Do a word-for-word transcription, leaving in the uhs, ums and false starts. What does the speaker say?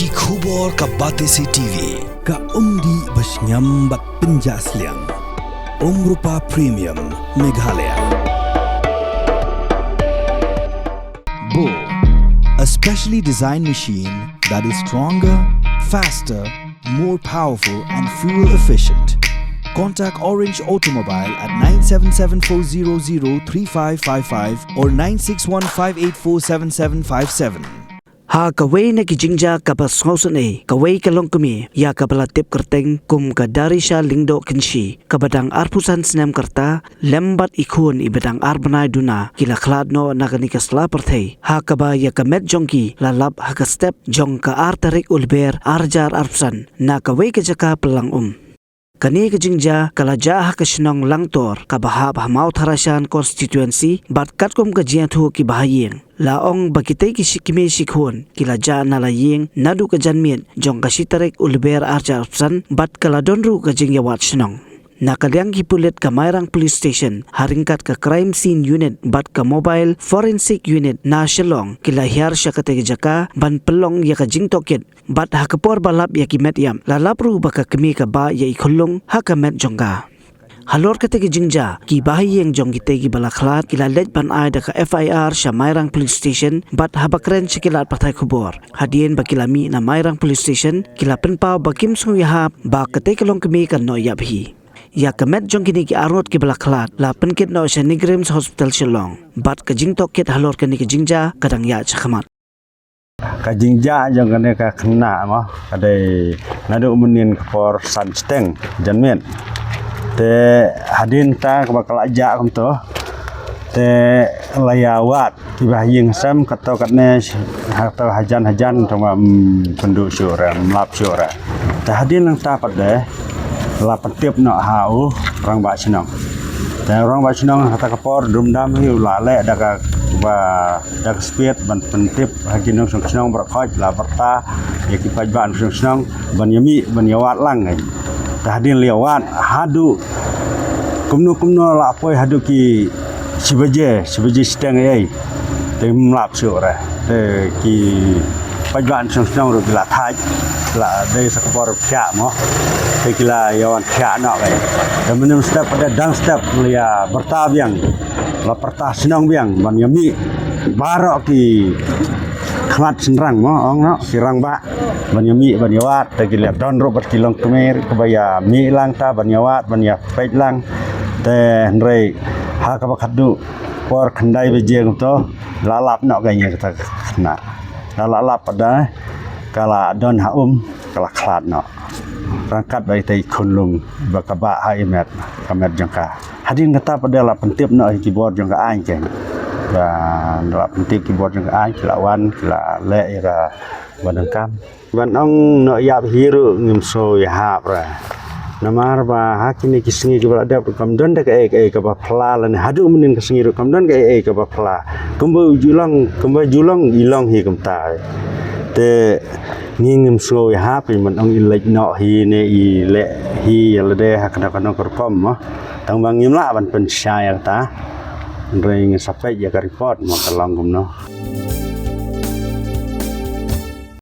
Ki khubor ka Batesi T V. Ka umdih ba shngiam bad pynjah sliang. Umrupa Premium, Meghalaya. Bo, a specially designed machine that is stronger, faster, more powerful and fuel efficient. Contact Orange Automobile at nine seven seven four zero zero three five five five or nine six one five eight four seven seven five seven. Ha kawei na ki jingjia kaba sngewsynei, kawei ka longkmie ïa kaba la tip kyrteng kum ka Darisha Lyngdoh Kynshi, kaba dang arphew san snem ka rta, lem bad i khun iba dang ar bnai duna, ki la khlad noh na kane ka sla pyrthei, ha kaba ïa ka met jong ki la lap ha ka step jong ka ar tarik u Lber ar hajar arphew san, na kawei ka jaka pynlang um. Kane ka jingjia ka la jah ha ka shnong Langtor kaba hap ha Mawthadraishan constituency, bad katkum ka jingïathuh ki bahaïing, la ong ba kitei ki shi kmie shi khun ki la jah na la ïing naduh ka janmiet jong ka shi tarik u Lber ar hajar arphew san, bad ka la don ruh ka jingïawad shnong. Na ka liang ki pulit ka Mairang Police Station, ha ryngkat ka Crime Scene Unit bad ka Mobile Forensic Unit na Shillong, ki la hiar sha katei ka jaka ban pynlong ïa ka jingtohkit. Bad ha ka por ba lap ïa ki met ïap, la lap ruh ba ka kmie ka bah ïa i khyllung ha ka met jong ka. Halor katei ka jingjia, ki bahaïing jong kitei kiba la khlad ki la leit ban ai da ka F I R sha Mairang Police Station, bad haba kren sha ki lad pathai khubor, hadien ba ki la mih na Mairang Police Station, ki la pynpaw ba kim sngewïahap ba katei ka longkmie kan noh ïap hi. Ïa ka met jong kine ki arngut kiba la khlad la pynkit noh sha NEIGRIHMS Hospital Shillong, bad ka jingtohkit halor kane ka jingjia ka dang ïaid shakhmat. Ka jingjia jong kane ka khynnah mo, ka dei naduh mynnin ka por san shiteng janmiet. Te hadien ta kaba ka la jah kumto, te la ïawad ki bahaïing sem, kato katne, kato hajan hajan, tang ba, mm, pynduh shuh re, ym lap shuh re. Te hadien nangta pat de la pyntip noh ha u rangbah shnong. Te rangbah shnong ha kata ka por dum dam hi u la leh da kaba, da ka speed ban pyntip ha ki nongshong shnong baroh khoit, la pyrta ïa ki paidbah nongshong shnong ban ïamih ban ïawad lang. Te hadien la ïawad haduh kumno kumno la poi haduh ki shi baje, shi baje shiteng ei ei. Te ym lap shuh re. Te ki paidbah nongshong shnong ruh ki la thait, la dei sa ka por thiah mo. Te ki la ïawan thiah noh kane. Te mynhynnin step pat de dang step la ïa pyrta biang, la pyrta shnong biang ban ïamih baroh ki khmat shynrang mo, ong noh, ki rangbah ban ïamih ban ïawad. Te ki la don ruh bad ki longkmie kaba ïamih lang ta ban ïawad ban ïapeit lang. Te hynrei ha kaba khadduh por khyndai baje kumto, la lap noh kane kata ka khynnah. La lap pat de, ka la don ha um, ka la khlad noh. Ryngkat bad itei i khyllung ba ka bah ha i met, ka met jong ka. Hadien kata pat de la pyntip noh ïa ki bor jong ka aiñ keiñ. Ba la pyntip ki bor jong ka aiñ, ki la wan, ki la leh ïa kaba donkam. Ban ong noh ïap hi ruh ngim sngewïahap re. Namar ba ha kine ki sngi kiba la dep ruh kam don da kaei kaei kaba phylla lane haduh mynhynnin ka sngi ruh kam don kaei kaei kaba phylla. Kumba ju long, kumba ju long i long hi kumta. Te ngi ngim sngewïahap, i ban ong i leit noh hi ne i leh hi ïa lade ha kano kano ka rukom mo. Tang ba ngim lah ban pynshai ïa kata. Hynrei ngin sa peit ïa ka report mo ka long kumno.